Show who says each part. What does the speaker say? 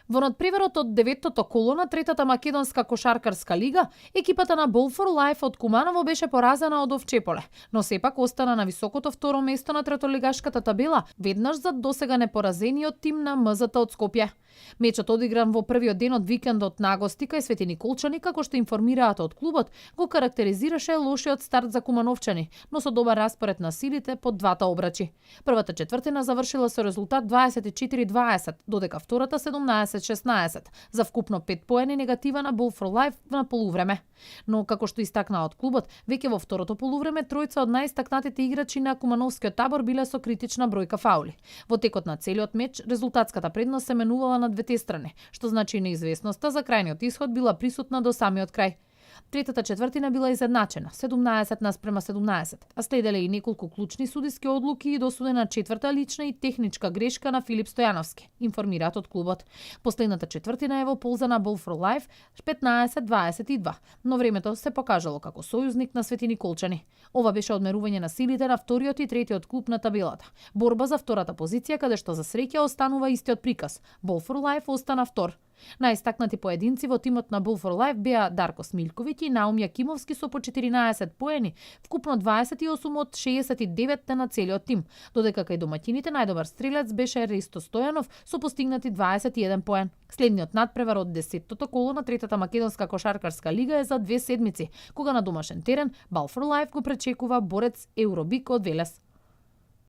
Speaker 1: Во надпреварот од деветото коло на третата македонска кошаркарска лига, екипата на Ball for Life од Куманово беше поразена од Овчеполе, но сепак остана на високото второ место на третолигашката табела, веднаш зад досега непоразениот тим на МЗТ од Скопје. Мечот одигран во првиот ден од викендот на гости кај Свети Николчани, како што информираат од клубот, го карактеризираше лошиот старт за кумановчани, но со добар распоред на силите под двата обрачи. Првата четвртина завршила со резултат 24-20, додека втората 17-16, за вкупно 5 поени негатива на Ball for Life на полувреме. Но како што истакна од клубот, веќе во второто полувреме тројца од најистакнатите играчи на кумановскиот табор биле со критична бројка фаули. Во текот на целиот меч резултатската предност се менувала на двете страни, што значи неизвестноста за крајниот исход била присутна до самиот крај. Третата четвртина била изедначена, 17-17, а следеле и неколку клучни судиски одлуки и досудена четврта лична и техничка грешка на Филип Стојановски, информираат од клубот. Последната четвртина е во полза на Ball for Life 15-22, но времето се покажало како сојузник на Свети Николчани. Ова беше одмерување на силите на вториот и третиот клуб на табелата. Борба за втората позиција, каде што за среќа останува истиот приказ. Ball for Life остана втор. Најистакнати поединци во тимот на Ball for Life беа Дарко Смилковиќ и Наум Јакимовски со по 14 поени, вкупно 28 од 69 на целиот тим, додека кај домаќините најдобар стрелец беше Ристо Стојанов со постигнати 21 поен. Следниот надпревар од 10-тото коло на третата македонска кошаркарска лига е за 2 седмици, кога на домашен терен Ball for Life го пречекува борец Евробик од Велес.